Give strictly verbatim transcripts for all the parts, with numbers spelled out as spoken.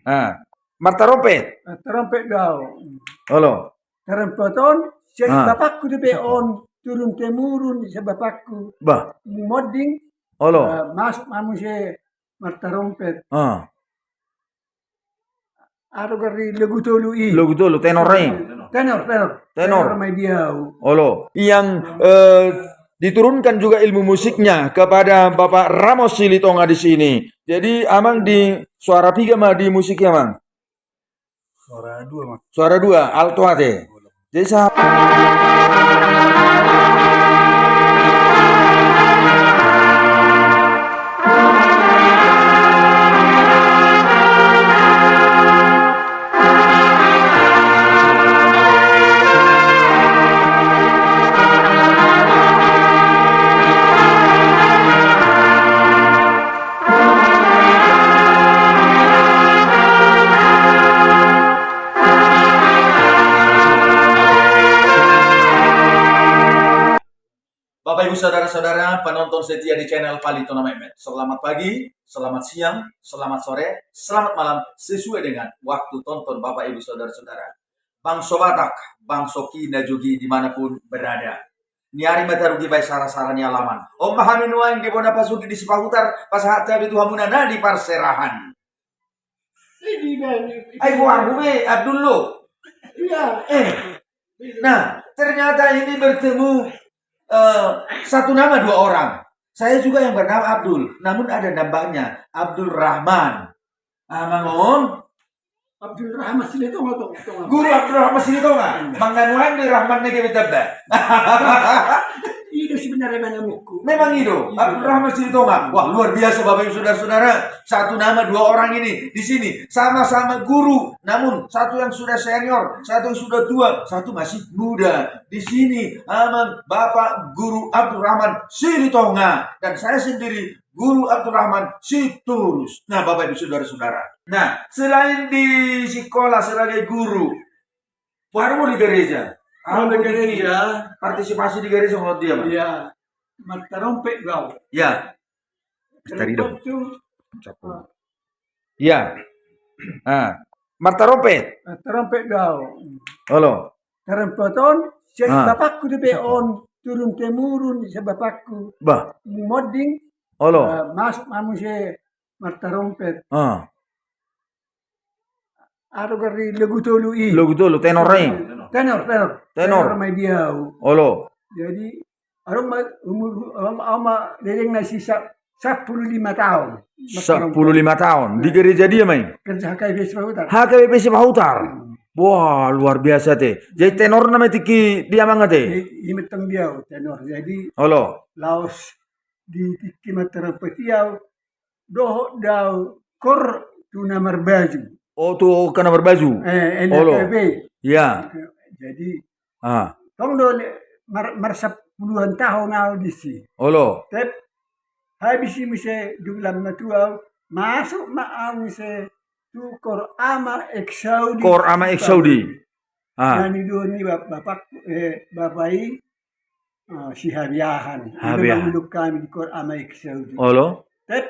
Ah. Martarompet. Martarompet do au. Olo. Tarompet on sian bapakku dope on, turun temurun sian bapakku. Bah. Monding. Olo. Masuk ma muse martarompet. Ah. Aha do goar ni logu tolu i? Logu tolu, tenor i. Tenor, tenor. Tenor. Tenor ma i di au. Olo. Yang, eh, diturunkan juga ilmu musiknya kepada Bapak Ramos Silitonga di sini. Jadi, Amang di suara piga ma di musik i, Amang? Suara dua, Amang. Suara dua, alto ate. Jadi, sa- Bapak, Ibu, saudara-saudara, penonton setia di channel Palito na Metmet. Selamat pagi, selamat siang, selamat sore, selamat malam, sesuai dengan waktu tonton Bapak, Ibu, saudara-saudara. Bangso Batak, bangso ki na jogi di mana pun berada. Ni ari ma tarugi baen sara-sara ni alaman. On ma hami nuaeng di bona pasuki di Sipahutar, pasahat hami tu hamuna na di parserahan. Ai, buahu be, Abdul lo. Iya. Eh, nah, ternyata ini bertemu, eh, satu nama dua orang. Saya juga yang bernama Abdul, namun ada nambahnya, Abdul Rahman. Ah, Amang on? Abdul Rahman Silitonga, tong, tong. Guru Abdul Rahman Silitonga. Hmm. Mangan nuaeng di Rahman na gabe tamba. I do sebenarnya manamuku. Memang i do, Abdul Rahman Silitonga. Wah, luar biasa, Bapak Ibu, saudara-saudara. Satu nama dua orang ini di sini. Sama-sama guru, namun satu yang sudah senior, satu yang sudah tua, satu masih muda. Di sini, Amang, Bapak Guru Abdul Rahman Silitonga. Dan saya sendiri, Guru Abdul Rahman Sitorus. Nah, Bapak Ibu, saudara-saudara. Nah, selain di sekolah sebagai guru, baru di gereja. Baru di gereja. Partisipasi di gereja menurut dia, Bang? Iya. Martarompet do au. Iya. Misteri dong. Tarompet tu. Iya. Ah. Martarompet. Martarompet do au. Olo. Tarompet on sian bapakku dope on, turun temurun sian bapakku. Bah. Monding. Olo. Eh, masuk ma muse martarompet. Ah. Aha do goar ni logu tolu i? Logu tolu, tenor i. Tenor, tenor. Tenor. Tenor ma i di au. Olo. Jadi, adong ma umur, adong ma, adong ma leleng na si sa-, sampulu lima taon. Sampulu lima taon. Di gereja dia ma i? Gereja H K B P Sipahutar. H K B P Sipahutar. Hmm. Wah, luar biasa ate. Jadi tenor nama tingki dia, Amang, ate? Jadi, i ma tong di au, tenor. Jadi, olo, laos di tingki martarompet i au, dohot do au kor tu na marbaju. Oh, tu angka na marbaju. Eh, N K B. Olo. Iya. Jadi, ah, tong do le-, mar-, marsampuluan taon au disi. Olo. Tep, habis i muse dung lam ma tuau, masuk ma au muse tu Kor Ama Eksaudi. Kor Ama Eksaudi. Ah. Na nidok ni bap-, bapak, eh, bapak i, ah, si Habiahan. Habiahan. Manguluk hami di Kor Ama Eksaudi. Olo. Tep,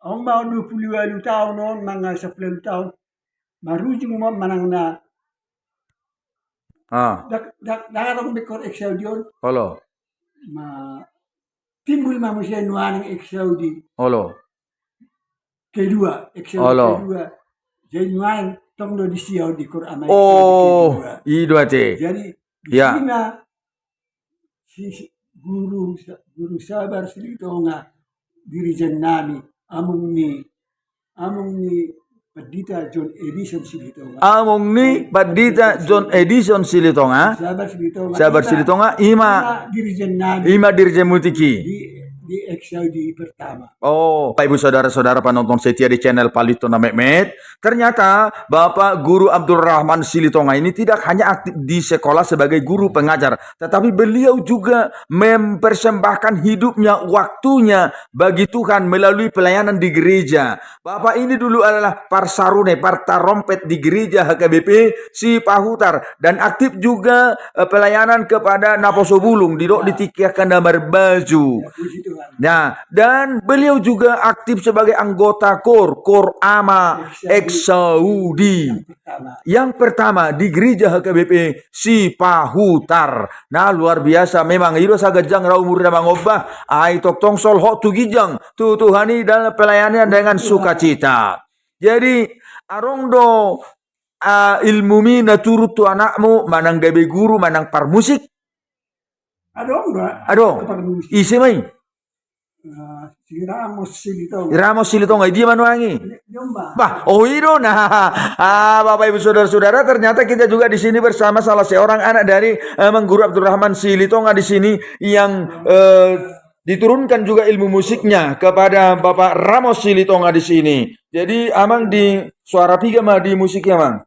on ma on dua pulu ualu taon on, manang sampulu ualu taon. Marujung ma on manang na. Ah. Ndang, ndang, ndang adong be Kor Eksaudi on. Olo. Ma, timbul ma muse nuaeng Eksaudi. Olo. Kedua, Eksaudi kedua. Olo. Jadi nuaeng tong do disi au di Kor Ama Eksaudi kedua. Oh, i do ate. Jadi, di sini si, si guru sa-, guru Sabar Silitonga, dirijen nami, among ni, among ni Pandita John Edison Silitonga. Among ni Pandita John Edison Silitonga. Sabar Silitonga. Sabar Silitonga, i ma, i ma dirijen nami. I ma dirijenmu tingki. Di, di Eksaudi pertama. Oh, Bapak Ibu, saudara-saudara penonton setia di channel Palito na Metmet, ternyata Bapak Guru Abdul Rahman Silitonga ini tidak hanya aktif di sekolah sebagai guru pengajar, tetapi beliau juga mempersembahkan hidupnya, waktunya bagi Tuhan melalui pelayanan di gereja. Bapak ini dulu adalah parsarune, partarompet di gereja H K B P Sipahutar, dan aktif juga, eh, pelayanan kepada naposobulung, didok di tingki angka na marbaju. Ya, puji Tuhan. Nah, dan beliau juga aktif sebagai anggota kor, Kor Ama Eksaudi. Yang pertama di gereja H K B P Sipahutar. Nah, luar biasa memang. I do asa ganjang ra umurna mangomba, ai tongtong solhot tu ginjang tu Tuhan i dalam pelayanan dengan sukacita. Jadi, adong do, ah, ilmumi na turun tu anakmu, manang gabe guru, manang parmusik? Adong do. Adong. Parmusik. Ise ma i? Ah, si Ramos Silitonga. Ramos Silitonga, dia ma nuaeng i? Jombang. Bah, oh, i do na. Ah, Bapak Ibu Saudara-saudara, ternyata kita juga di sini bersama salah seorang anak dari, eh, Amang Guru Abdurrahman Silitonga di sini yang, eh, diturunkan juga ilmu musiknya kepada Bapak Ramos Silitonga di sini. Jadi, Amang di suara piga ma di musiknya, Mang?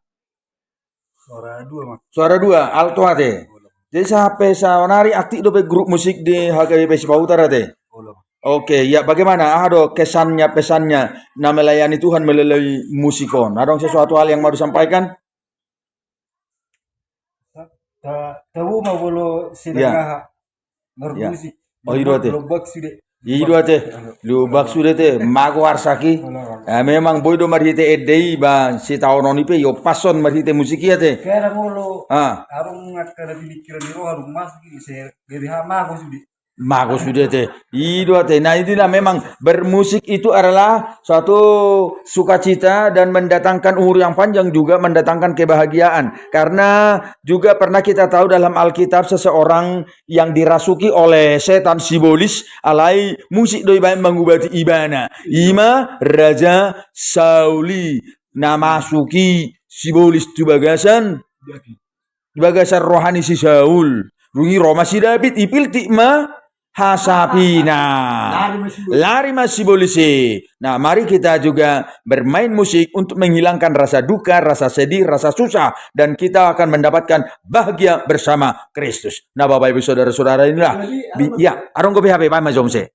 Suara dua, Mang. Suara dua, alto ate. Jadi, sampe saonari aktif dope grup musik di H K B P Sipahutar ate? Oke, ya, bagaimana? Aha do kesannya, pesannya, na melayani Tuhan melalui musik on? Adong sesuatu hal yang mau disampaikan? Ta-, tabo ma molo sedang aha. Marmusik. Oh, i do ate. Lobak sude. I do ate. Lobak sude ate. Mago arsak i. Ya, memang boi do marhite ende i, ba, sitaonon i pe, i ompashon marhite musik i ate. Kera molo. Ah. Adong angka na pingkiran ni roha dung masuk i, se, gabe ha mago sude. Mago sude ate. I do ate. Nah, inilah memang bermusik itu adalah suatu sukacita dan mendatangkan umur yang panjang, juga mendatangkan kebahagiaan. Karena juga pernah kita tahu dalam Alkitab seseorang yang dirasuki oleh setan Sibolis, alai musik do dibaen mangubati ibana. Ima Raja Saul i na masuki Sibolis tu bagasan, di bagasan roha ni si Saul. Dung i ro ma si David, ipiltik ma hasapina. Lari ma si Bolis i. Nah, mari kita juga bermain musik untuk menghilangkan rasa duka, rasa sedih, rasa susah, dan kita akan mendapatkan bahagia bersama Kristus. Nah, Bapak Ibu Saudara-saudara, inilah. Jadi, bi-, ya, adong dope hape, Pak Majom se.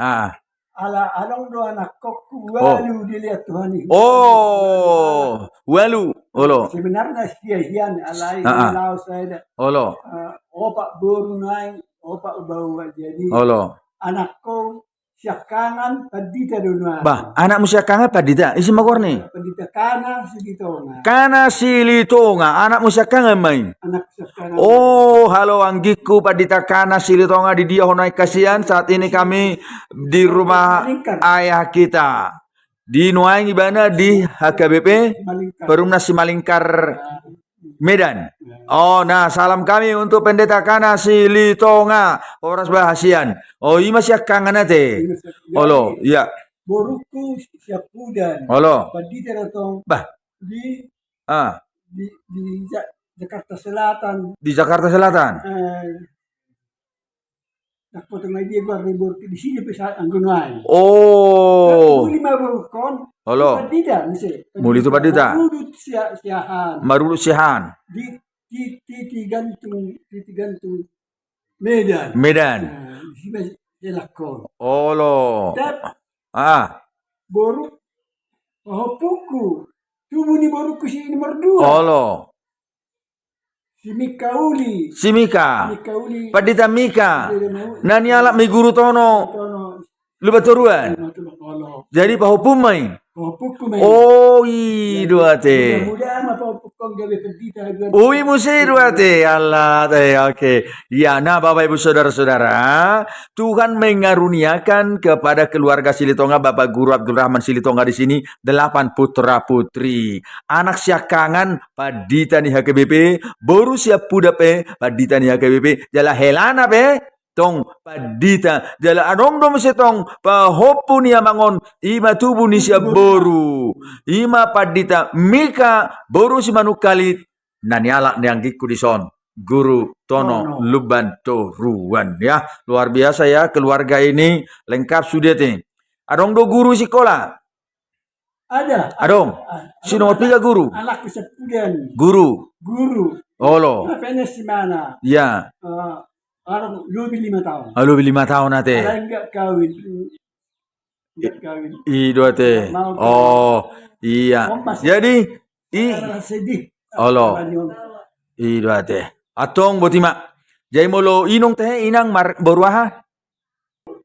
Ah. Ala adong do anakkonku ualu dilehon Tuhan i. Oh, ualu. Olo. Sebenarna sia hian, alai laos saida. Olo. Eh, opat boru nai, opat baoa, jadi. Olo. Anakku siangkangan pandita do nuaeng. Bah, anakmu siangkangan pandita, ise ma goarna i? Pandita Kana Silitonga. Kana Silitonga, anakmu siangkangan ma i? Anak siangkangan. Oh, halo anggingku Pandita Kana Silitonga, di dia ho nuaeng hasian? Saat ini kami di rumah ayah kita. Di nuaeng ibana di H K B P, Simalingkar. Perumnas Simalingkar, Medan. Oh, nah, salam kami untuk Pendeta Kana Silitonga. Horas bah hasian. Oh, ima siangkangan ate. Ima siangkangan. Olo, iya. Borungku Siampudan. Olo. Pandita do tong. Bah. Di, ah, di, di Ja-, Jakarta Selatan. Di Jakarta Selatan. Eh, Dapot ma dia goar ni borungku di sini pe sa anggo nuaeng. Oh. Muli ma borungkon. Olo. Pandita, muse. Muli tu pandita. Marudut sia-, siahan. Marudut siahan. Di, di, di, di gantung, di, di gantung Medan. Medan. Nah, di sini ma sia lakkon. Olo. Dap-, ah. Boru, pahompungku. Tubu ni borungku si ini mardua. Olo. Si Mika Uli. Si Mika. Mika Uli. Pandita Mika. Pandita Mika. Na nialap ma i Guru Tono. Tono. Lumban Toruan. Lumban Toruan. Jadi pahompum ma i. Pahompungku ma i. Oh, i do ate. Mudah-mudahan ma pahompungkon gabe pandita. Oh, i muse do ate. Allah, ate, oke. Ya, nah, Bapak Ibu Saudara-saudara, Tuhan mengaruniakan kepada keluarga Silitonga, Bapak Guru Abdul Rahman Silitonga di sini, delapan putra putri. Anak siangkangan pandita ni H K B P, boru siampudan pe pandita ni H K B P, jala helana pe tong pandita, jala adong do muse tong pahompu ni amang on, ima tubu ni siamboru, ima Pandita Mika boru Simanungkalit, na nialap ni anggingku dison, Guru Tono, Tono. Lumban Toruan, ya. Luar biasa ya, keluarga ini lengkap sude ate. Adong do guru sikola? Ada. Adong. Ada. Si nomor piga guru? Anakku siampudan. Guru. Guru. Olo. Apa ini si mana? Ya. Eh, orang lebih lima tahun. Ah, lebih lima tahun ate. Ada enggak kawin? Enggak kawin. I do ate. Mau kawin. Oh, iya. Jadi, i. Karena sedih. Olo. I do ate. Antong boti ma. Jadi molo inong te, inang mar-, boru aha?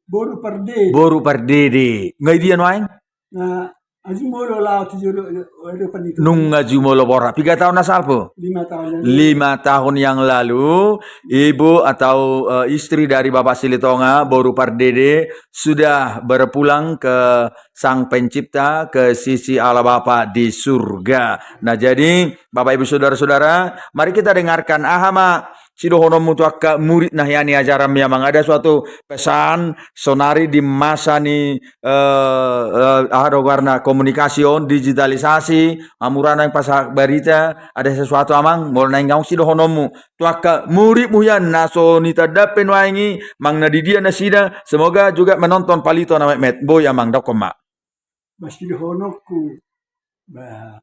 Boru Pardede. Boru Pardede. Nga i dia nuaeng? Nunga jumolo borat. Piga taon na salpu? Lima taon yang lalu. Lima tahun yang lalu, ibu atau, eh, istri dari Bapak Silitonga, Boru Pardede, sudah berpulang ke Sang Pencipta, ke sisi Allah Bapa di surga. Nah, jadi, Bapak Ibu Saudara-saudara, mari kita dengarkan aha ma sidohononmu tu angka murid na hian i, ajaranmi amang. Ada suatu pesan, sonari di masa ni, eh, eh, aha do goarna, komunikasi on, digitalisasi, amura naeng pasahat barita, ada sesuatu amang, molo naeng adong sidohononmu tu angka muridmu hian na so nitanda pe nuaeng i, manang na di dia nasida, semoga juga menonton palito na metmet. Boi amang, dokkon ma. Ba sidohononku, ba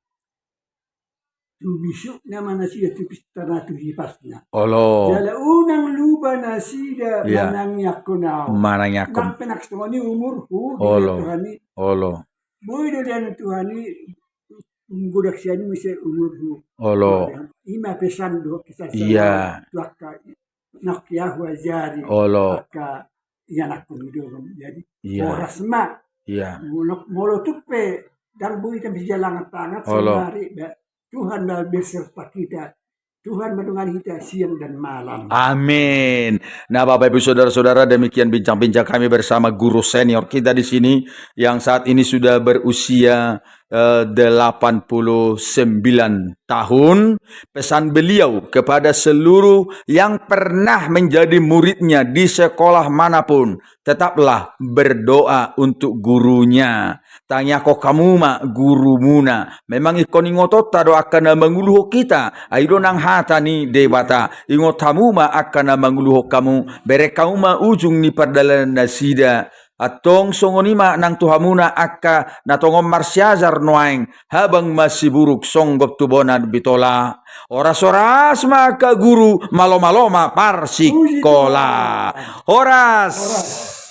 tu bisukna ma nasida tu pistana tu hipasna. Olo. Jala unang lupa nasida, iya, manangiangkon ahu. Manangiangkon. Nang pe nang songon i umurhu, olo, di Tuhan i. Olo. Boi do dian Tuhan i, godang sian i muse umurhu. Olo. I ma pesan do kisah, iya, tu angka nang pe ahu ajari. Olo. Angka ianakkon i do. Jadi, iya, horas ma. Iya. Molo, molo tung pe ndang boi hita masijalangan tangan, olo, sonari, ba, Tuhan ma berserta kita. Tuhan ma dongani hita siang dan malam. Amin. Nah, Bapak Ibu Saudara-saudara, demikian bincang-bincang kami bersama guru senior kita di sini yang saat ini sudah berusia eh, delapan puluh sembilan tahun, pesan beliau kepada seluruh yang pernah menjadi muridnya di sekolah manapun, tetaplah berdoa untuk gurunya. Tangiangkon hamu ma gurumuna. Memang ingkon ingotonta do angka na manguluhon hita, ai do nang hata ni Debata. Ingot hamu ma angka na manguluhon hamu, bereng hamu ma ujung ni pardalanan nasida. Antong songon i ma nang tu hamuna angka na tongon marsiajar nuaeng, habang ma Siburuk songgop tu bona ni Bitola. Horas-horas ma angka guru, malo-malo ma parsikola. Horas. Horas.